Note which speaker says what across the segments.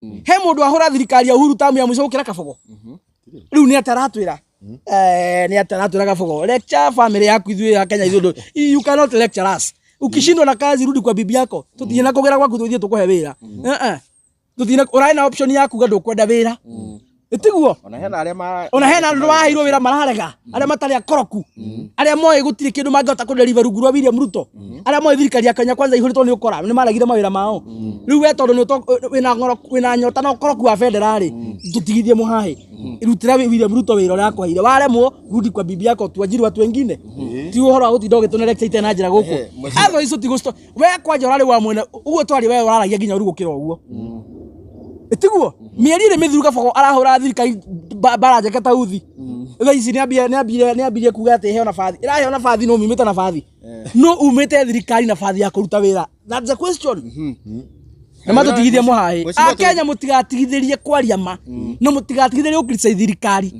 Speaker 1: He mũndũ ahũra thirikari ya Uhuru tamu ya mũico gũkĩra Kabogo. Rĩu nĩ atĩa aratwĩra? Nĩ atĩa aratwĩra Kabogo? Lecture family yaku, ithuĩ ya Kenya ithuĩ you cannot lecture us. Ukishindwa na kazi, rudi kwa bibi yako. Tũthiĩ na kũgera gwaku, tũthiĩ tũkũhe wĩra. Tũthiĩ na ũrarĩ na option ya kuga ndũkwenda wĩra. Ĩtiguo?
Speaker 2: Ona hena arĩa ma
Speaker 1: Ona hena andũ maheirwo wĩra mararega, arĩa matarĩ akoroku, arĩa moĩ gũtirĩ kĩndũ mangĩhota kũdeliver rungu rwa William Ruto, arĩa moĩ thirikari ya Kenya Kwanza ihũrĩtwo nĩ ũkora, nĩ maregire mawĩra mao. Rĩu we tondũ wĩna ng'oro, wĩna nyota na ũkoroku wa bendera rĩ, tũtigithie mũhaĩ, rutĩra William Ruto wĩra ũrĩa akũheire. Waremwo, rudi kwa bibi yako, tuajiri watu wengine. Ti ũhoro wa gũtinda ũgĩtũne lecture na njĩra gũkũ. Otherwise tũtigũ we kwanja ũrarĩ wa mwena ũguo twarĩ, we ũraragia nginya ũru gũkĩra ũguo. Tiguo mĩeri ĩrĩ mĩthiru Kabogo arahũra thirikari mbara njeke ta uthi. Thaa ici nĩ ambire kuga atĩ heo na bathi, ĩraheo na bathi. No umĩte na bathi? No umĩte thirikari na bathi ya kũruta wĩra? That's the question. Na matũtigithie mũhaĩ.
Speaker 2: Mheshimiwa.
Speaker 1: Akenya, mũtigatigithĩrie kwaria ma, na mũtigatigithĩrie gũcriticize thirikari.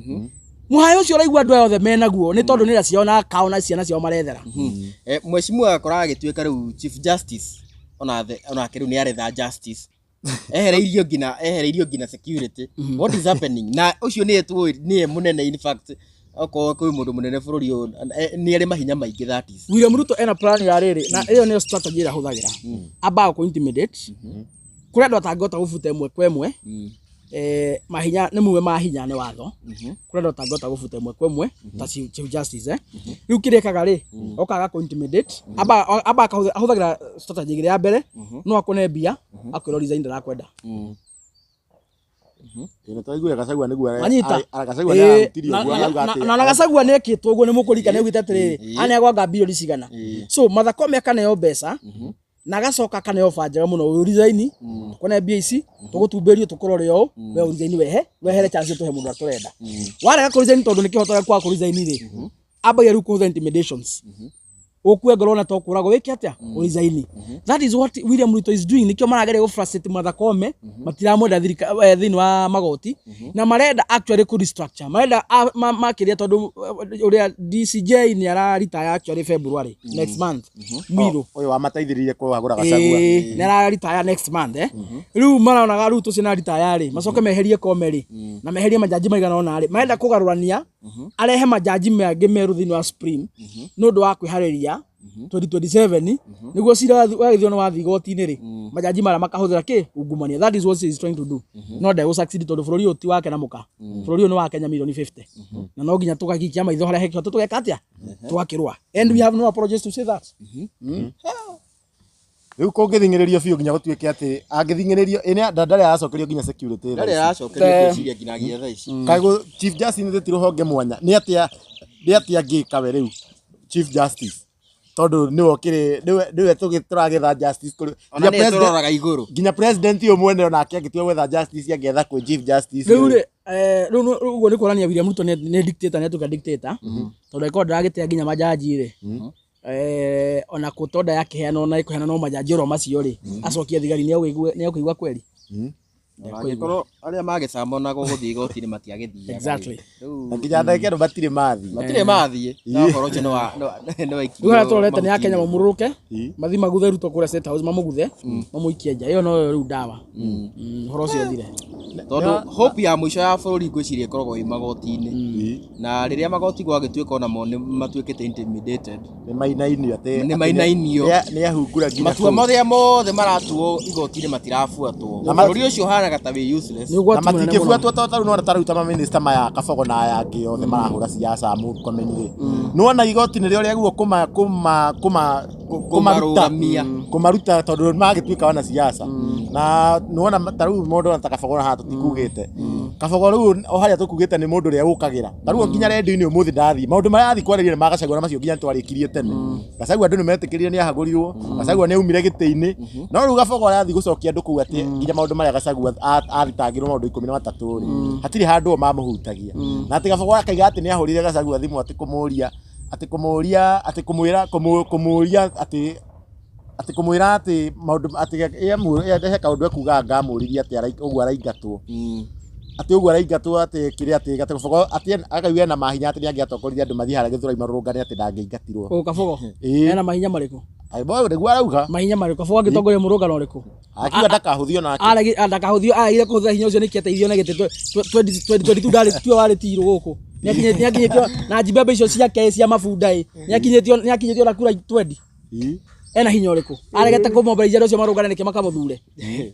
Speaker 1: Mũhaĩ ũcio ũraigua andũ aya othe menaguo nĩ tondũ nĩ ciao na kao na ciana ciao marethera.
Speaker 2: Mheshimiwa akoraga agĩtuĩka rĩu Chief Justice, onake rĩu nĩ aretha justice, ehereirio nginya security. What is happening? Na ũcio nĩye tũĩ nĩye mũnene. In fact, okorwo kwĩ mũndũ mũnene bũrũri ũyũ, nĩ arĩ mahinya maingĩ, that is.
Speaker 1: William Ruto ena plan ya rĩrĩ, na ĩyo nĩyo strategy ĩrĩa ahũthagĩra. Ambaga kũ intimidate kũrĩ andũ atangĩhota gũbuta ĩmwe kwa ĩmwe. Mahinya nĩ mume, mahinya nĩ watho. Kũrĩ andũ atangĩhota gũbuta ĩmwe kwa ĩmwe ta Chief Justice. Rĩu kĩrĩa ĩkaga rĩ, okaga kũ intimidate. Ambaga ahũthagĩra strategy ĩgĩrĩ. Ya mbere, no akũne mbia, akwĩra resign, ndarakwenda.
Speaker 3: Ĩno twaiguire Gachagua nĩguo
Speaker 1: Wanyita?
Speaker 3: Gachagua nĩ ararutirio ũguo, arauga atĩ
Speaker 1: na Gachagua nĩ ekĩtwo ũguo, nĩ mũkũrika nĩ augĩte atĩrĩrĩ, aneagwanga bilioni cigana. So Martha Koome akaneo mbeca na agacoka akaneo ba njega mũno, ũyũ resign, tũkone mbia ici, tũgũtumberio, tũkũrore ũũ, we resign, wehe wehere chance, tũhe mũndũ ũrĩa tũrenda. Warega kũ resign tondũ nĩ kĩhoto gĩaku kwaga kũ resign rĩ, ambagia rĩu kũhũthĩra intimidations, ũkue ngoro na to kũragwo, wĩke atĩa? Ũresign. That is what William Ruto is doing. Nĩkĩo marageria gũ frustrate Martha Koome, matiramwenda thĩinĩ wa magoti, na marenda actually kũ restructure, marenda makĩria tondũ ũrĩa DCJ nĩ ara retire actually February next month, Mwiru.
Speaker 3: Ũyũ wamateithĩrĩirie kũhagũra Gachagua.
Speaker 1: Ĩĩ, nĩ ara retire next month. Rĩu maronaga rĩu tũcio na retire rĩ, macoke meherie Koome rĩ, na meherie majaji maigana ũna rĩ, marenda kũgarũrania, arehe majaji mangĩ merũ thĩinĩ wa Supreme nĩ ũndũ wa kwĩharĩria 2027, nĩguo cira wagĩthio nĩ wathiĩ igoti-inĩ rĩ, majaji marĩa makahũthĩra kĩ ungumania. That is what he is trying to do, no ndegũ succeed tondũ bũrũri ũyũ ti wake na mũka, bũrũri ũyũ nĩ wa Kenya milioni 50, na no nginya tũgagikia maitho harĩa he kĩhoto, tũgeka atĩa, tũgakĩrũa, and we have no apologies to say that.
Speaker 3: Rĩu kũngĩthing'ĩrĩrio biũ nginya gũtuĩke atĩ angĩthing'ĩrĩrio ĩ ndarĩ aracokerio nginya security thaa
Speaker 2: Ndarĩ
Speaker 3: ici.
Speaker 2: aracokerio, ngwĩciria nginyagia thaa ici.
Speaker 3: Kaĩ Chief Justice nĩ ti rũhonge mwanya? Nĩ atĩa angĩka we rĩu Chief Justice, tondũ nĩwe ũkĩrĩ nĩwe tũragetha justice kũrĩ
Speaker 2: Ona
Speaker 3: nginya
Speaker 2: nĩye tũroraga igũrũ.
Speaker 3: Nginya president ũyũ mwene onake angĩtua gwetha justice angĩetha kwĩ Chief Justice.
Speaker 1: Rĩu rĩ, rĩu ũguo nĩ kuonania William Ruto nĩ dictator, nĩ atuĩka dictator, tondũ angĩkorwo ndaragĩtĩa nginya majaji rĩ, ona kũtonda yakĩheanwo na ĩkũheanwo no majaji oro macio rĩ, acokie thigari, nĩ ekũigua kweri.
Speaker 2: Angĩkorwo arĩa magĩcamonago gũthiĩ igoti-inĩ matiagĩthiaga.
Speaker 1: Exactly.
Speaker 3: Na nginya ndagĩka ĩno matirĩ mathiĩ.
Speaker 2: Matirĩ mathiĩ, na ũhoro ũcio nĩ waikio
Speaker 1: Rĩu harĩa tũrorete nĩ akenya
Speaker 2: mahuti-inĩ.
Speaker 1: mamũrũrũke, mathi maguthe Ruto kũrĩa State House, mamũguthe, mamũikie nja. Ĩyo noyo rĩu ndawa. Ũhoro ũcio ũthire.
Speaker 2: Tondũ hope ya mũico ya bũrũri ngwĩciria ĩkoragwo ĩ magoti-inĩ, na rĩrĩa magoti gwagĩtuĩka onamo nĩ matuĩkĩte intimidated.
Speaker 3: Nĩ mainainio atĩ
Speaker 2: Nĩ mainainio.
Speaker 3: Nĩ ahungura nginya
Speaker 2: Matua
Speaker 3: kũu.
Speaker 2: marĩa mothe maratuo igoti-inĩ matirabuatwo.
Speaker 3: Na
Speaker 2: Bũrũri ũcio ũhanaga ta wĩ useless.
Speaker 1: Nĩ ũgwati
Speaker 3: Na
Speaker 1: mũnene mũno.
Speaker 3: matingĩbuatwo tondũ tarĩu nĩwona tarĩu ta mamĩnĩsta maya Kabogo na aya angĩ othe marahũra siasa, Murkomen rĩ, nĩwona igoti nĩrĩo rĩagĩrĩirwo kũma kũma kũma kũmaruta.
Speaker 2: Kũmarũgamia.
Speaker 3: Kũmaruta tondũ magĩtuĩka wana siasa, na nĩwona ta rĩu mũndũ ona ta Kabogo na haha tũtikugĩte Kabogo rĩu o harĩa tũkugĩte nĩ mũndũ ũrĩa ũkagĩra ta rĩu nginya rendio-inĩ ũmũthĩ ndathiĩ, maũndũ marĩa athiĩ kwarĩria nĩ ma Gachagua, na macio nginya nĩtwarĩkirie tene. Gachagua andũ nĩmetĩkĩrire nĩ ahagũrirwo, Gachagua nĩ aumire gĩtĩ-inĩ, no rĩu Kabogo arathiĩ gũcokia andũ kũu atĩ nginya maũndũ marĩa Gachagua athitangĩrwo maũndũ 13 rĩ, hatirĩ handũ o mamũhutagia, na atĩ Kabogo akaiga atĩ nĩ ahũrire Gachagua thimũ atĩ kũmũria atĩ kũmwĩra kũmũria atĩ kũmwĩra atĩ maũndũ atĩ he kaũndũ ekugaga ngamũririe atĩ ũguo araingatwo. Atĩ ũguo araingatwo atĩ kĩrĩa atĩ Gabogo atĩ akauga ena mahinya atĩ nĩangĩatongoririe andũ mathiĩ harĩa Gĩthũrai marũrũngane atĩ ndangĩingatirwo.
Speaker 1: Ũ Kabogo
Speaker 3: Ĩĩ.
Speaker 1: ena mahinya marĩkũ?
Speaker 3: Ai, boy, nĩguo arauga.
Speaker 1: Mahinya marĩkũ? Kabogo angĩtongoria mũrũngano ũrĩkũ?
Speaker 3: Akiuga ndakahũthio nake.
Speaker 1: Ndakahũthio, aregire kũhũthĩra hinya ũcio nĩkĩ ateithio na gĩtĩ 2022 ndarĩ tuo warĩ tirũ gũkũ. Nĩakinyĩtio na njibembe icio ciake cia mabunda ĩ. Nĩakinyĩtio na kura 20.
Speaker 3: Ĩĩ.
Speaker 1: Ena hinya ũrĩkũ? Aregete kũmombera andũ acio marũngane nĩkĩ makamũthure.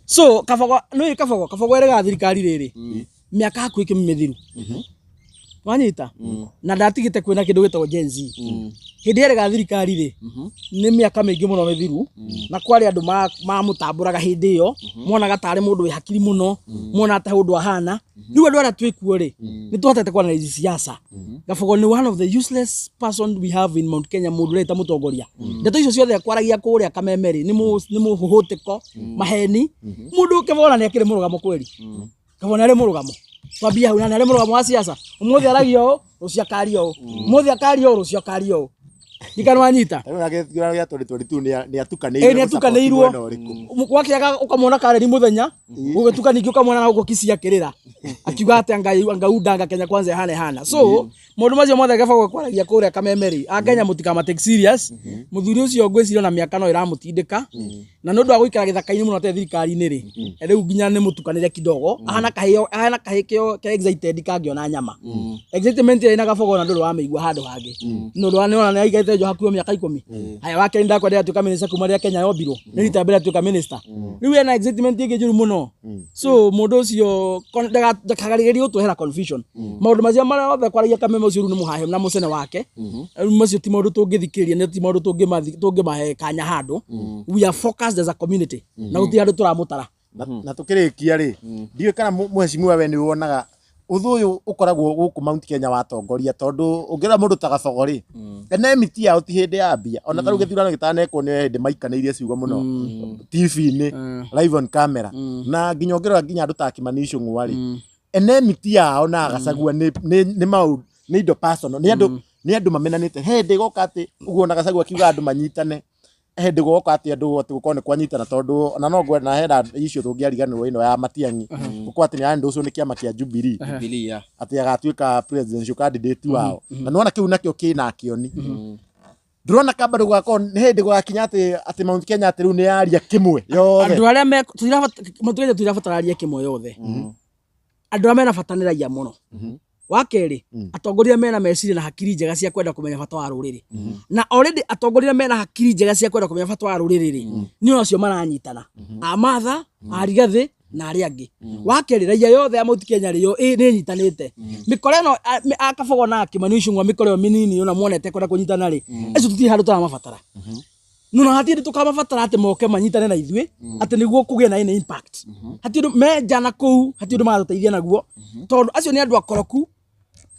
Speaker 1: So Kabogo nĩũĩ Kabogo, Kabogo erĩgaga thirikari rĩrĩ mĩaka hakuhĩ 10 mĩthiru. Wanyita? Na ndatigĩte kwĩna kĩndũ gĩtagwo Gen Z. Hĩndĩ ĩrĩa thirikari rĩ, nĩ mĩaka mĩingĩ mũno mĩthiru, na kwarĩ andũ mamũtambũraga hĩndĩ ĩyo, monaga tarĩ mũndũ wĩ hakiri mũno, monaga ta ũndũ ahana. Rĩu andũ arĩa twĩkuo rĩ, nĩ tũhotete kwanalize siasa. Gabogo nĩ one of the useless person we have in Mount Kenya, mũndũ ũreta mũtongoria. Ndeto icio ciothe akwaragia kũrĩa Kameme rĩ, nĩ mũhũhũtĩko, maheni. Mũndũ Kĩbora nĩ akĩrĩ mũrũgamo kweli. Kabogo nĩ arĩ mũrũgamo. Twambie hau, na nĩ arĩ mũrũgamo wa siasa. Ũmũthĩ aragia ũũ, rũciũ akaria ũũ. Ũmũthĩ akaria ũũ, rũciũ akaria ũũ. Ndikana wanyita.
Speaker 3: Rĩu na gĩthurano gĩa 2022 nĩatukanĩirwo
Speaker 1: Ĩĩ nĩatukanĩirwo.
Speaker 3: mwena ũrĩkũ.
Speaker 1: Gwakĩaga ũkamwona kareri mũthenya, ũgĩtuka ningĩ ũkamwona na gũkũ Kisii akĩrĩra. Akiuga atĩ anga anga undanga Kenya kwanza ihana ihana. So maũndũ macio mothe Gabogo kwaragia kũrĩa Kameme rĩ, Akenya mũtikama take serious. Mũthuri ũcio ngwĩciria ona mĩaka no ĩramũtindĩka. Na nĩ ũndũ wa gũikara gĩthaka-inĩ mũno atarĩ thirikari-inĩ rĩ, rĩu nginya nĩ mũtukanĩre kidogo. Ahana kahĩo, ahana kahĩ kĩo ke excited kangĩona nyama. Excitement ĩrĩa ĩna Gabogo ona ndũrĩ wamĩigua handũ hangĩ. Nĩ ũndũ wa nĩ ona nĩ aikarĩte njo hakuhĩ mĩaka 10. Haya wa kerĩ ndakwendera atuĩka minister kuma rĩrĩa Kenya yombirwo. Nĩ rita rĩa mbere atuĩka minister. Rĩu ena excitement ĩngĩ njũru mũno. So mũndũ ũcio ndakageririe gũtwehera confusion. Maũndũ macio marĩa othe kwaragia Kameme ũcio rĩu nĩ mũhahe na mũcene wake. Rĩu macio ti maũndũ tũngĩthikĩrĩria, nĩ ti maũndũ tũngĩmahe kanya handũ. We are focused as a community. Na gũtirĩ handũ tũramũtara.
Speaker 3: Na tukĩrĩkia rĩ, ndiũĩ kana mheshimiwa we nĩ wonaga ũthũ ũyũ ũkoragwo gũkũ Mount Kenya watongoria, tondũ ũngĩrora mũndũ ta Gabogo rĩ, enemy yao ti hĩndĩ ya mbia ona tarĩu gĩthurano gĩtanekwo nĩ hĩndĩ maikanĩirie ciugo mũno TV-inĩ live on camera, na nginya ũngĩrora nginya andũ ta Kimani Ichung'wa rĩ, enemy yao na Gachagua nĩ maũndũ nĩ indo personal, nĩ andũ mamenanĩte. He hĩndĩ ĩgoka atĩ ũguo na Gachagua akiuga andũ manyitane, he hĩndĩ gũgoka atĩ andũ atĩ gũkorwo nĩ kwanyitana, tondũ ona no ngwenda hena issue tũngĩariganĩrwo ĩno ya Matiang'i gũkorwo atĩ nĩ arendũcwo nĩ kĩama kĩa Jubilee.
Speaker 2: Jubilee, yeah.
Speaker 3: Atĩ agatuĩka presidential candidate wao, na nĩwona kĩu nakĩo kĩna kĩoni ndũrona kamba rĩu gũgakorwo nĩ hĩndĩ gũgakinya atĩ Mount Kenya atĩ rĩu nĩ yaria kĩmwe yothe.
Speaker 1: Andũ arĩa me Mount Kenya tũtirabatara arie kĩmwe yothe. Andũ arĩa mena bata nĩ raia mũno. Wa kerĩ, atongoria mena meciria na hakiri njega cia kwenda kũmenya bata wa rũrĩrĩ. Na already atongoria mena hakiri njega cia kwenda kũmenya bata wa rũrĩrĩ rĩ, nĩ acio maranyitana. A Martha, a Rigathĩ na arĩa angĩ. Wa kerĩ, raia yothe ya Mount Kenya rĩ, yo nĩ ĩnyitanĩte. Mĩkora ĩno a Kabogo na Kimani Ichung'wa, mĩkora ĩyo mĩnini ona monete kwenda kũnyitana rĩ, acio tũtirĩ handũ tũramabatara. No na hatirĩ tũkamabatara atĩ moke manyitane na ithuĩ atĩ nĩguo kũgĩe na any impact. Hatirĩ ũndũ menja na kũu, hatirĩ ũndũ magatũteithia naguo, tondũ acio nĩ andũ akoroku.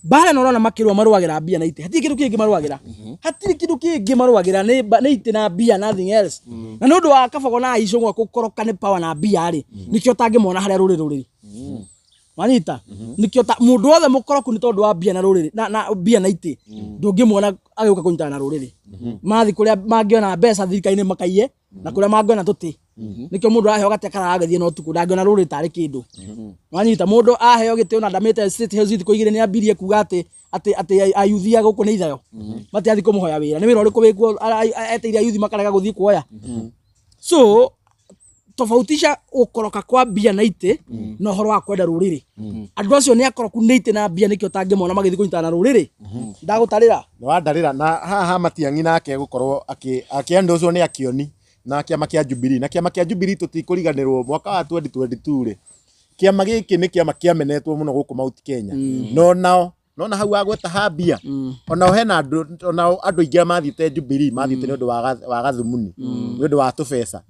Speaker 1: Mbara ĩno ũrona makĩrũa marũagĩra mbia na itĩ, hatirĩ kĩndũ kĩngĩ marũagĩra, hatirĩ kĩndũ kĩngĩ marũagĩra, nĩ itĩ na mbia, nothing else. Na nĩ ũndũ wa Kabogo na Ichung'wa gũkoroka nĩ power na mbia rĩ, nĩkĩo ũtangĩmona harĩa rũrĩrĩ rũrĩ. Wanyita? Nĩkĩo ta mũndũ wothe mũkoroku nĩ tondũ wa mbia na rũrĩrĩ na mbia na itĩ, ndũngĩmuona agĩũka kũnyitana na rũrĩrĩ. Mathiĩ kũrĩa mangĩona mbeca thirikari-inĩ makaiye, na kũrĩa mangĩona tũtĩ. Nĩkĩo mũndũ aheo gatĩ akaraga agĩthiĩ na ũtukũ, ndangĩona rũrĩrĩ tarĩ kĩndũ. Wanyita? Mũndũ aheo gĩtĩ ona ndamĩte State House thikũ 2 nĩ ambirie kuga atĩ ayuthi a gũkũ nĩ ithayo matirathiĩ kũmũhoya wĩra. Nĩ wĩra ũrĩkũ wĩkuo eteire ayuthi makarega gũthiĩ kuoya? So tofautisha gũkoroka kwa mbia na itĩ na ũhoro wa kwenda rũrĩrĩ. Andũ acio nĩ akoroku nĩ itĩ na mbia, nĩkĩo ũtangĩmona magĩthiĩ kũnyitana na rũrĩrĩ. Ndagũtarĩra.
Speaker 3: Nĩ wandarĩra na haha Matiang'i nake gũkorwo akĩendũcwo nĩ akĩoni na kĩama kĩa Jubilee, na kĩama kĩa Jubilee tũtikũriganĩrwo mwaka wa 2022 rĩ, kĩama gĩkĩ nĩ kĩama kĩamenetwo mũno gũkũ Mount Kenya, no nao nona hau wagweta ha mbia, onao hena andũ, onao andũ aingĩ arĩa mathiĩte Jubilee mathiĩte nĩ ũndũ wa gathumuni, nĩ ũndũ wa tũbeca.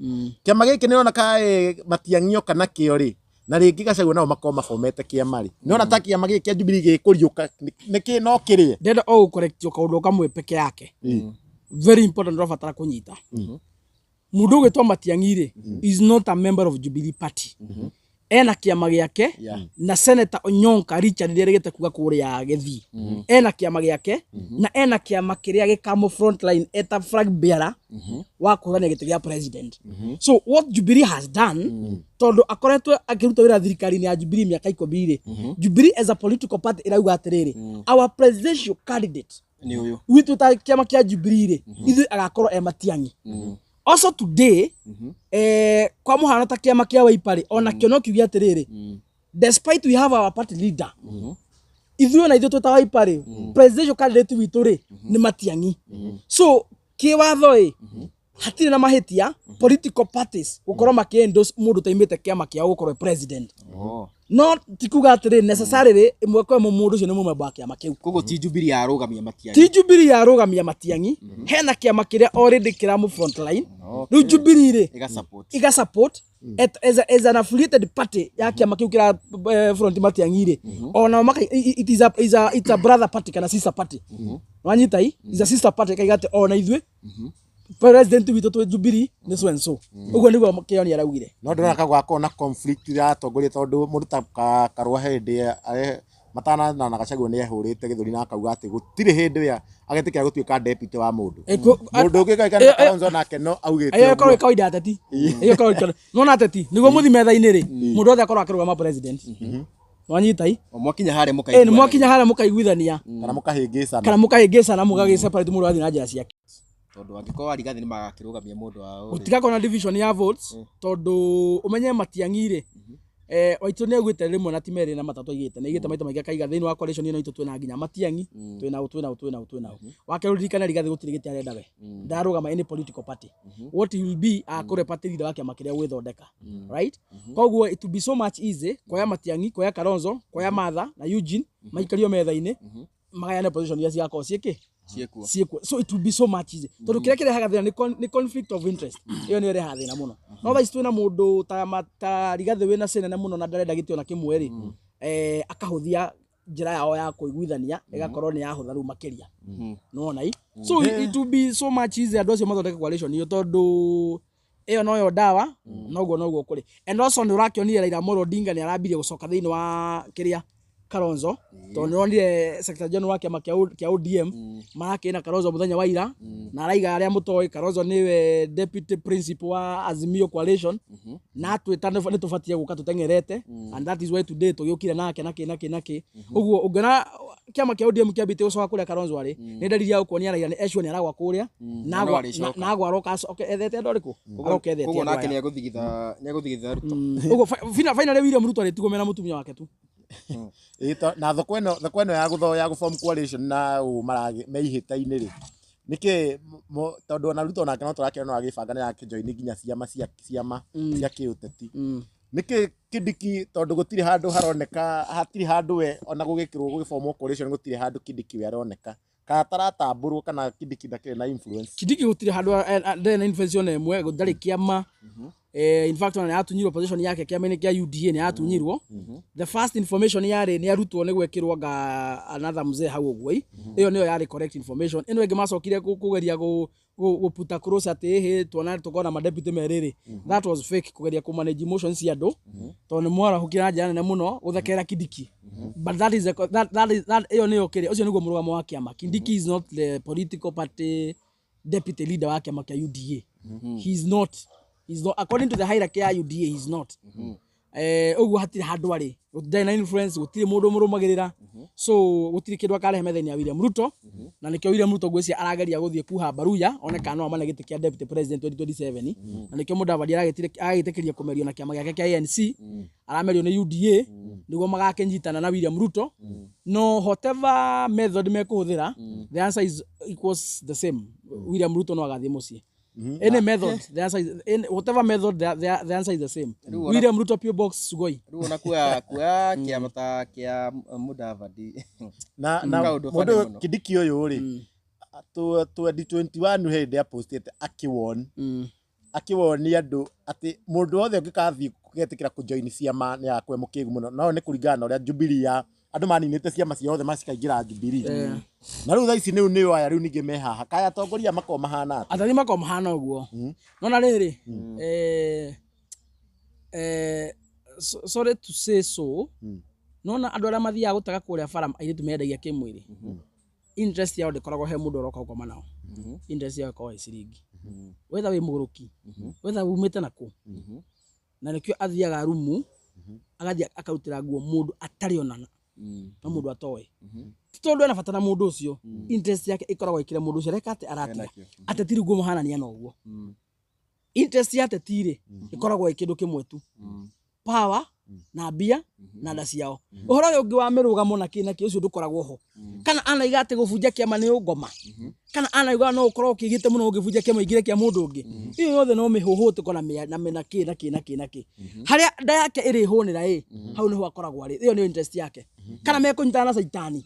Speaker 3: Kĩama gĩkĩ nĩrona kaĩ Matiang'i oka nakĩo rĩ, na rĩngĩ Gachagua nao makorwo mabomete kĩama rĩ, nĩona ta kĩama gĩkĩ kĩa Jubilee gĩkũriũka nĩkĩ no kĩrĩe?
Speaker 1: Ndenda o gũkorektio kaũndũ kamwe peke yake, very important, ũrabatara kũnyita. Mũndũ ũgwĩtwo Matiang'i rĩ, is not a member of Jubilee Party. Ena kĩama gĩake na Senator Onyonka Richard nĩerĩgĩte kuga kũrĩa Gĩthii ena kĩama gĩake na ena kĩama kĩrĩa gĩkamũ frontline eta flag bearer wa kũhũrania gĩtĩ gĩa president. So what Jubilee has done, tondũ akoretwo akĩruta wĩra thirikari-inĩ ya Jubilee mĩaka 10 rĩ, Jubilee as a political party ĩrauga atĩrĩrĩ, our presidential candidate
Speaker 2: Nĩ ũyũ.
Speaker 1: Witũ ta kĩama kĩa Jubilee rĩ, ithuĩ agakorwo e Matiang'i. Also today, kwa mũhano ta kĩama kĩa Wiper rĩ, ona kĩo no kiuge atĩrĩrĩ, despite we have our party leader, ithuĩ ona ithuĩ twĩ ta Wiper rĩ, presidential candidate witũ rĩ nĩ Matiang'i. So kĩwatho ĩ hatirĩ na mahĩtia political parties gũkorwo makĩ endorse mũndũ taimĩte kĩama kĩao gũkorwo e president.
Speaker 2: Oh.
Speaker 1: No ti kuga atĩrĩ necessarily ĩmwe kwa ĩmwe mũndũ ũcio nĩ mũmemba wa kĩama kĩu.
Speaker 2: Koguo ti Jubilee yarũgamia Matiang'i?
Speaker 1: Ti Jubilee yarũgamia Matiang'i, hena kĩama kĩrĩa already kĩramũ frontline. Rĩu Jubilee rĩ
Speaker 2: Ĩga support.
Speaker 1: Iga support as an affiliated party ya kĩama kĩu kĩra front Matiang'i rĩ, ona maka it is a, is a, it's a brother party kana sister party, wanyita i is a sister party, kaiga atĩ ona ithuĩ president witũ twĩ Jubilee nĩ so and so. Ũguo nĩguo Kĩoni araugire.
Speaker 3: No ndĩrona kagwakorwo na conflict ya atongoria, tondũ mũndũ ta Karua hĩndĩ matana na Gachagua nĩ ehũrĩte gĩthũri na akauga atĩ gũtirĩ hĩndĩ ĩrĩa agetĩkĩra gũtuĩka deputy wa mũndũ. Mũndũ ũngĩ kaika na Kalonzo nake no augĩte
Speaker 1: Ĩyo ĩkorwo
Speaker 3: ũguo.
Speaker 1: ĩ kawaida ya ateti. Ĩyo ĩkorwo ĩ kawaida. Nona ateti nĩguo mũthi metha-inĩ rĩ, mũndũ wothe akorwo akĩrũgama president, wanyita i.
Speaker 2: O mwakinya harĩa
Speaker 1: Nĩ
Speaker 2: mũkaiguana.
Speaker 1: mwakinya harĩa mũkaiguithania
Speaker 3: kana mũkahĩngĩcana.
Speaker 1: Kana mũkahĩngĩcana, mũgagĩ separate, mũndũ athiĩ na njĩra ciake.
Speaker 2: Tondũ angĩkorwo Arigathi nĩ magakĩrũgamia mũndũ wao rĩ.
Speaker 1: Gũtigakorwo na division ya votes, tondũ ũmenye Matiang'i rĩ, Waitũ nĩ augĩte rĩmwe na ti merĩ na matatũ, aigĩte na aigĩte maita maingĩ akaiga thĩinĩ wa coalition ĩno itũ twĩna nginya Matiang'i, twĩna ũ, twĩna ũ, twĩna ũ, twĩna ũ. Wake ũririkane Rigathĩ gũtirĩ gĩtĩ arenda, we ndarũgama any political party. What he will be, akorwo party leader wa kĩama kĩrĩa gwĩthondeka, right? Koguo it will be so much easy kuoya Matiang'i, kuoya Kalonzo, kuoya Martha na Eugene, maikario metha-inĩ, magayane position iria cigakorwo ciĩkĩ
Speaker 2: Ciĩkuo.
Speaker 1: Ciĩkuo. So it will be so much easy, tondũ kĩrĩa kĩrehaga thĩna nĩ conflict of interest. Ĩyo nĩyo ĩrehaga thĩna mũno. No thaa ici twĩna mũndũ ta Rigathĩ wĩna cĩ nene mũno na ndarenda gĩtĩ ona kĩmwe rĩ, akahũthia njĩra yao ya kũiguithania, ĩgakorwo nĩ yahũtha rĩu makĩria, nĩwona i. So it will be so much easy andũ acio mathondeke coalition ĩyo, tondũ ĩyo noyo ndawa. Noguo noguo kũrĩ. And also nĩ ũrakĩonire Raila Amolo Odinga nĩ arambirie gũcoka thĩinĩ wa kĩrĩa Kalonzo, tondũ nĩ ũronire Secretary General wa kĩama kĩa ODM marakĩrĩ na Kalonzo mũthenya wa ira, na araiga arĩa mũtoĩ Kalonzo nĩwe deputy principal wa Azimio coalition, na atwĩta nĩ tũbatiĩ gũka tũteng'erete, and that is why today tũgĩũkire nake na kĩ na kĩ na kĩ. Ũguo ũngĩona kĩama kĩa ODM kĩambĩtie gũcoka kũrĩa Kalonzo arĩ, nĩ ndariri ya gũkuonia Raila nĩ ecua nĩ aragwa kũrĩa na
Speaker 2: No arĩcoka.
Speaker 1: na agwa aroka acoke ethete andũ arĩkũ, aroka ethete
Speaker 2: Koguo
Speaker 1: andũ
Speaker 2: nake
Speaker 1: aya.
Speaker 2: nĩ egũthigitha Ruto.
Speaker 1: Ũguo finally William Ruto arĩtigwo mena mũtumia wake tu.
Speaker 3: Ĩ, na thoko ĩno ya gũtho ya gũform coalition na ũ maragĩ me ihĩta-inĩ rĩ, nĩkĩ tondũ ona Ruto nake no tũrakĩona no agĩbanga nĩ arakĩjoini nginya ciama cia kĩũteti. Nĩkĩ Kindiki, tondũ gũtirĩ handũ haroneka, hatirĩ handũ we ona gũgĩkĩrwo gũgĩbomwo coalition, gũtirĩ handũ Kindiki we aroneka, kana taratambũrwo, kana Kindiki ndakĩrĩ na influence?
Speaker 1: Kindiki gũtirĩ handũ ndarĩ na influence ona ĩmwe, ndarĩ kĩama. In fact ona nĩyatunyirwo position yake kĩama-inĩ kĩa UDA, nĩyatunyirwo. The first information yarĩ nĩ arutwo nĩ gwĩkĩrwo nga another mzee hau ũguo ĩ. Ĩyo nĩyo yarĩ correct information. Ĩno ĩngĩ macokire kũgeria gũputa cross atĩ ĩhĩ tuona tũkona madeputy merĩ rĩ, that was fake, kũgeria kũ manage emotions cia andũ, tondũ nĩ mwarahũkire na njĩra nene mũno gũthekerera Kindiki. But that is the, that, that is that ĩyo nĩyo kĩrĩa, ũcio nĩguo mũrũgamo wa kĩama. Kindiki is not the political party deputy leader wa kĩama kĩa UDA. He's not, according to the hierarchy ya UDA, he's not. Ũguo hatirĩ handũ arĩ, ndarĩ na influence, gũtirĩ mũndũ mũrũmagĩrĩra, so gũtirĩ kĩndũ akarehe metha-inĩ ya William Ruto. Na nĩkĩo William Ruto ngwĩciria arageria gũthiĩ kuha Baruya one kana no amane gĩtĩ kĩa deputy president 2027. Na nĩkĩo Mudavadi aragĩtĩkĩria kũmerio na kĩama gĩake kĩa ANC, aramerio nĩ UDA nĩguo magakĩnyitana na William Ruto. No whatever method mekũhũthĩra, the answer is equals the same: William Ruto no agathiĩ mũciĩ. Any method, the answer is any, whatever method, the answer is the same. William Ruto, PO Box, Sugoi.
Speaker 2: Rĩu ona kuoya kĩama ta kĩa Mudavadi
Speaker 3: Na
Speaker 2: kaũndũ
Speaker 3: mũndũ
Speaker 2: funny mũno.
Speaker 3: Kindiki ũyũ rĩ, 2021 hĩndĩ apostĩte akĩwon akĩwonia andũ atĩ mũndũ wothe ũngĩkathiĩ getĩkĩra kũjoin ciama nĩ akwe mũkĩgu mũno. No nĩ kũringana na ũrĩa Jubilee ya andũ maninĩte ciama ciothe macikaingĩra Jubilee. Na rĩu thaa ici nĩu nĩo aya rĩu ningĩ me haha, kaya atongoria makoragwo mahana atĩa?
Speaker 1: Atari makorwo mahana ũguo, no na rĩrĩ, Sorry to say so, nona andũ arĩa mathiaga gũtega kũrĩa bara airĩtu mendagia kĩmwĩrĩ, interest yao ndĩkoragwo he mũndũ ũroka gũkoma nao, interest yao ĩkoragwo ĩ ciringi, wetha wĩ mũgũrũki, wetha umĩte nakũ. Na nĩkĩo athiaga rumu agathiĩ akarutĩra nguo mũndũ atarĩ ona na mũndũ atoĩ, ti tondũ ena bata na mũndũ ũcio, interest yake ĩkoragwo ĩkĩrĩa mũndũ ũcio areka atĩ aratiga.
Speaker 2: Enakĩo.
Speaker 1: Ateti rĩu ngũmũhanania na ũguo, interest ya ateti rĩ ĩkoragwo ĩ kĩndũ kĩmwe tu, power na mbia na nda ciao. Ũhoro ũyũ ũngĩ wa mĩrũgamo na kĩ na kĩ, ũcio ndũkoragwo ho. Kana anaiga atĩ gũbunja kĩama nĩ ũngoma, kana anaiga no ũkorwo ũkĩgĩte mũno ũngĩbunja kĩama ũingĩre kĩa mũndũ ũngĩ, ĩyo yothe no mĩhũhũtĩko na mĩa- na mĩ- na kĩ na kĩ na kĩ na kĩ. Harĩa nda yake ĩrĩhũnĩra ĩ hau nĩho akoragwo arĩ, ĩyo nĩyo interest yake, kana mekũnyitana na caitani.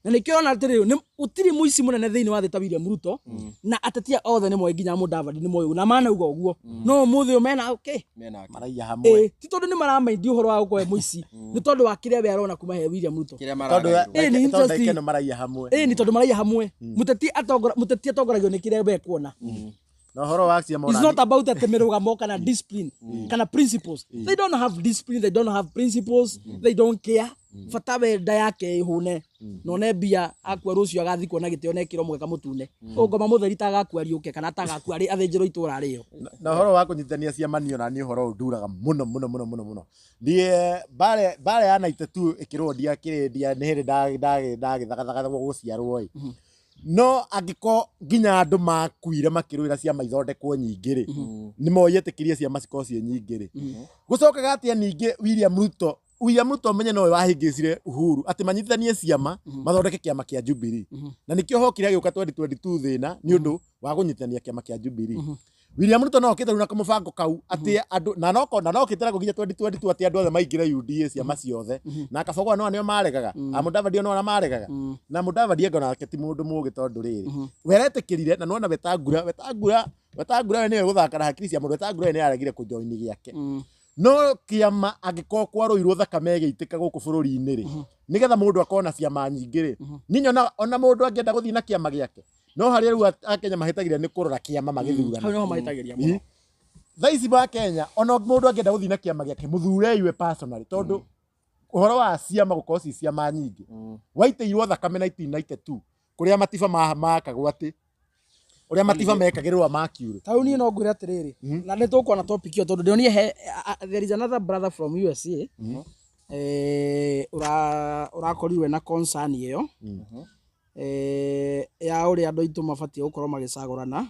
Speaker 1: Na nĩkĩo ũrona atĩrĩrĩ, nĩ gũtirĩ mũici mũnene thĩinĩ wa thĩ ta William Ruto, na ateti othe nĩ moĩ, nginya Mudavadi nĩ moĩ na manauga ũguo, no ũmũthĩ ũyũ mena okay.
Speaker 2: Mena
Speaker 3: Maraiya hamwe.
Speaker 1: Ĩ ti tondũ nĩ maramaindi ũhoro wa gũkorwo e mũici, nĩ tondũ wa kĩrĩa we arona kuma he William Ruto.
Speaker 2: Kĩrĩa
Speaker 3: Tondũ
Speaker 2: maragaĩrwo.
Speaker 1: Ĩ, nĩ
Speaker 3: tondũ
Speaker 1: interest.
Speaker 3: ndagĩka ĩno maraiya hamwe.
Speaker 1: Ĩ ni tondũ maraiya hamwe. Mũteti atongoragio nĩ kĩrĩa we kuona.
Speaker 3: Na ũhoro wa ciama
Speaker 1: It's
Speaker 3: ona
Speaker 1: not about atĩ mĩrũgamo kana discipline kana principles. They don't have discipline, they don't have principles, they don't care. Bata we nda yake ĩhũne na one mbia, akua rũciũ agathikwo na gĩtĩo na ĩkĩrwo mũgeka mũtune, ũngoma mũtheri tagakua riũke kana tagakua arĩ athĩnjĩrwo itũra rĩo.
Speaker 3: Na ũhoro wa kũnyitithania ciama, niĩ ona niĩ ũhoro ũnduraga mũno mũno mũno mũno mũno. Niĩ mbara ya 92 ĩkĩrwo ndiakĩrĩ ndia nĩ hĩndĩ ndagĩthagathaga gũciarwo ĩ, no angĩkorwo nginya andũ makuire makĩrũĩra ciama ithondekwo nyingĩ rĩ, nĩ moyetĩkirie ciama cikorwo ciĩ nyingĩ rĩ, gũcokaga atĩa ningĩ William Ruto menye nowe wahĩngĩcire Uhuru atĩ manyitithanie ciama mathondeke kĩama kĩa Jubilee, na nĩkĩo hokire agĩũka 2022 thĩna nĩ ũndũ wa kũnyitithania kĩama kĩa Jubilee. William Ruto no okĩte rĩu na kamũbango kau atĩ andũ na nokĩte nako nginya 2022 atĩ andũ othe maingĩre UDA, ciama ciothe, na Kabogwa no nĩo maregaga, a Mudavadi no arĩa maregaga, na Mudavadi anga nake ti mũndũ mũgĩ, tondũ rĩrĩ we aretĩkĩrire na nĩwona Wetangula we nĩwe gũthaka na hakiri cia mũndũ. Wetangula we nĩ aregire kũjoin gĩake, no kĩama angĩkorwo kwarũirwo thakame ĩgĩitĩka gũkũ bũrũri-inĩ rĩ, nĩgetha mũndũ akorwo na ciama nyingĩ rĩ, niĩ nyona ona mũndũ angĩenda gũthiĩ na kĩama gĩake, no harĩa rĩu Akenya mahĩtagĩria nĩ kũrora kĩama magĩthurana.
Speaker 1: Hau nĩho mahĩtagĩria mũno.
Speaker 3: Thaa ici ba Kenya, ona mũndũ angĩenda gũthiĩ na kĩama gĩake, mũthure iwe personally, tondũ ũhoro wa ciama gũkorwo ci ciama nyingĩ waitĩirwo thakame 1992 kũrĩa matiba makagwo atĩ ũrĩa matiba mekagĩrĩrwo makiurĩ.
Speaker 1: Ta rĩu niĩ no ngwĩre atĩrĩrĩ, na nĩ tũkuona topic ĩyo, tondũ ndĩronire he there is another brother from USA ũrakorirwe na concern ĩyo ya ũrĩa andũ aitũ mabatiĩ gũkorwo magĩcagũrana.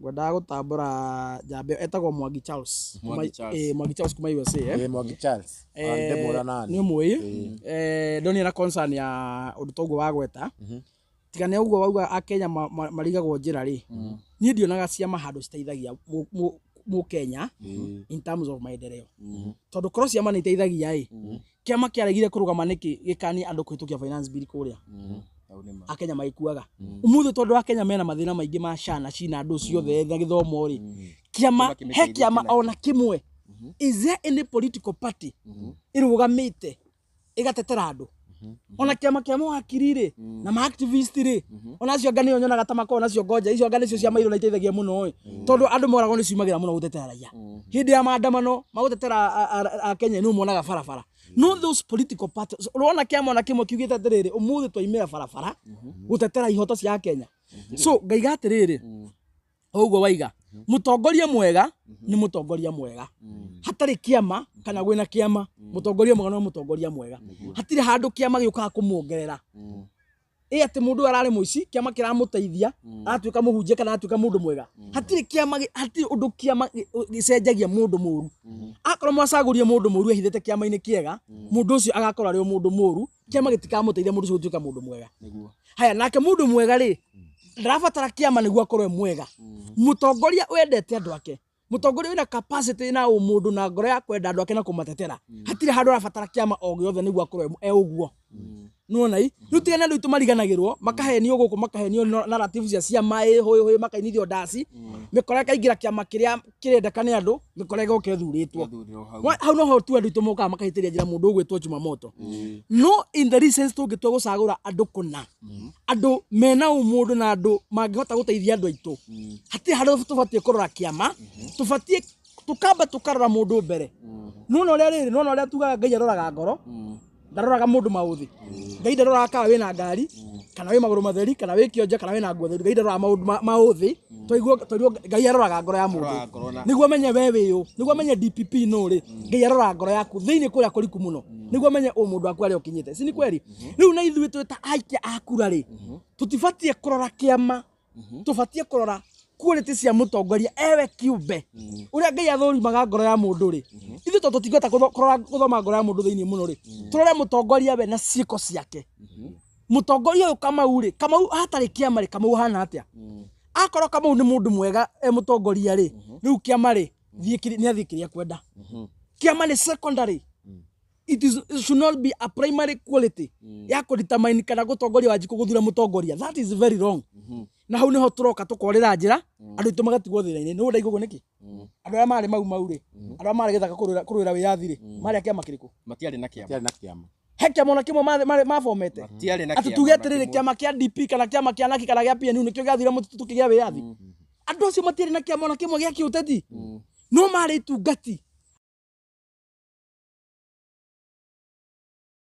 Speaker 1: Ngwendaga gũtambũra njamba ĩyo etagwo Mwangi Charles.
Speaker 2: Mwangi Charles.
Speaker 1: Mwangi Charles kuma USA.
Speaker 3: Ĩ, Mwangi Charles. Ndĩmũra nani.
Speaker 1: Nĩ ũmũĩ, ndonire na concern ya ũndũ ta ũguo wagweta. Tiga nĩ ũguo wauga Akenya marigagwo njĩra rĩ, niĩ ndionaga ciama handũ citeithagia Mũkenya in terms of maendeleo, tondũ korwo ciama nĩ iteithagia ĩ, kĩama kĩaregire kũrũgama nĩkĩ gĩkanie andũ kũhĩtũkia finance bill kũrĩa?
Speaker 2: Hau nĩ ma.
Speaker 1: Akenya magĩkuaga ũmũthĩ, tondũ Akenya mena mathĩna maingĩ ma SHA na SHI na andũ ciothe na gĩthomo rĩ, kĩama
Speaker 2: Kĩama
Speaker 1: he
Speaker 2: kĩmĩteithĩtie
Speaker 1: kĩama
Speaker 2: nakĩ?
Speaker 1: ona kĩmwe, is there any political party ĩrũgamĩte ĩgatetera andũ? Ona kĩama kĩa mawakiri rĩ na ma activist rĩ, ona acio anga nĩo nyonaga ta makoragwo nacio ngoja icio, anga nĩcio cia mairũ na iteithagia mũno ĩ, tondũ andũ moragwo nĩ ciumagĩra mũno gũtetera raia hĩndĩ ya maandamano magũtetera Akenya, nĩ monaga barabara. No those political parties, ũrona kĩama ona kĩmwe kiugĩte atĩrĩrĩ, ũmũthĩ twaimĩra barabara gũtetera ihoto cia Akenya? So ngaiga atĩrĩrĩ, o ũguo waiga, mũtongoria mwega nĩ mũtongoria mwega hatarĩ kĩama kana gwĩna kĩama. Mũtongoria mwega no mũtongoria mwega, hatirĩ handũ kĩama gĩũkaga kũmuongerera ĩ atĩ mũndũ ũyũ ararĩ mũici, kĩama kĩramũteithia aratuĩka mũhunjia kana aratuĩka mũndũ mwega. Hatirĩ kĩama hatirĩ ũndũ kĩama gĩcenjagia mũndũ mũru. Akorwo mwacagũrie mũndũ mũru ehithĩte kĩama-inĩ kĩega, mũndũ ũcio agakorwo arĩ o mũndũ mũru, kĩama gĩtikamũteithia mũndũ ũcio gũtuĩka mũndũ mwega.
Speaker 2: Nĩguo.
Speaker 1: Haya, nake mũndũ mwega rĩ, ndarabatara kĩama nĩguo akorwo e mwega. Mũtongoria wendete andũ ake, mũtongoria wĩna capacity na ũmũndũ na ngoro ya kwenda andũ ake na kũmatetera, hatirĩ handũ arabatara kĩama o gĩothe nĩguo akorwo e ũguo. Nĩwona i rĩu tiga nĩ andũ aitũ mariganagĩrwo, makahenio gũkũ, makahenio narrative cia ciama ĩ hũĩ hũĩ, makainithio ndaci, mĩkora ĩkaingĩra kĩama kĩrĩa kĩrendeka nĩ andũ, mĩkora ĩgoka ĩthurĩtwo.
Speaker 2: Ĩgathurĩrwo hau.
Speaker 1: Hau noho tu andũ aitũ mokaga makahĩtĩria njĩra mũndũ ũgwĩtwo Jumamoto. No in the recent tũngĩtua gũcagũra andũ kũna, andũ mena ũmũndũ na andũ mangĩhota gũteithia andũ aitũ, hatirĩ handũ tũbatiĩ kũrora kĩama, tũbatiĩ Tukamba tukarora mũndũ mbere. Nona ũrĩa rĩrĩ, nona ũrĩa tugaga Ngai aroraga ngoro, ndaroraga mũndũ maũthĩ. Ngai ndaroraga kana wĩna ngari, kana wĩ magũrũ matheri, kana wĩ kĩonje, kana wĩna nguo theru. Ngai ndaroraga maũndũ maũthĩ. Twaigua twaigua Ngai aroraga ngoro ya mũndũ.
Speaker 2: Aroraga ngoro na-
Speaker 1: Nĩguo amenye we wĩ ũ, nĩguo amenye DPP nũ rĩ, Ngai aroraga ngoro yaku thĩinĩ kũrĩa kũriku mũno, nĩguo amenye ũ mũndũ waku harĩa ũkinyĩte. Si ni kweli? Rĩu na ithuĩ twĩ ta aikia a kura rĩ, tũtibatiĩ kũrora kĩama, tũbatiĩ kũrora quality cia mũtongoria ewe kĩũmbe. Ũrĩa Ngai athũrimaga ngoro ya mũndũ rĩ, ithuĩ tondũ tũtingĩhota kũrora gũthoma ngoro ya mũndũ thĩinĩ mũno rĩ, tũrore mũtongoria we na ciĩko ciake. Mũtongoria ũyũ Kamau rĩ, Kamau hatarĩ kĩama rĩ, Kamau ahana atĩa? Akorwo Kamau nĩ mũndũ mwega e mũtongoria rĩ, rĩu kĩama rĩ, nĩ athiĩ kĩrĩa kwenda. Kĩama nĩ secondary. It should not be a primary quality ya kũdetermine kana gũtongoria Wanjikũ gũthura mũtongoria. That is very wrong. Na hau niho tũroka tũkorĩra njĩra andũ aitũ magatigwo thĩna-inĩ. Nĩ ũndũ ũguo nĩkĩ? Andũ arĩa marĩ mau mau rĩ, andũ arĩa marĩ gĩthaka kũrũĩra wĩyathi rĩ, marĩ a kĩama kĩrĩkũ?
Speaker 2: Matiarĩ na kĩama.
Speaker 3: Matiarĩ na kĩama.
Speaker 1: He kĩama ona kĩmwe mabomete.
Speaker 2: Matiarĩ na
Speaker 1: Atĩ
Speaker 2: kĩama
Speaker 1: tuge
Speaker 2: ona
Speaker 1: atĩrĩrĩ,
Speaker 2: kĩmwe.
Speaker 1: kĩama kĩa DP kana kĩama kĩa NAKI kana gĩa PNU nĩkĩo gĩathire mũtitũ tũkĩgĩa wĩyathi. Andũ acio matiarĩ na kĩama ona kĩmwe gĩa kĩũteti, no marĩ itungati.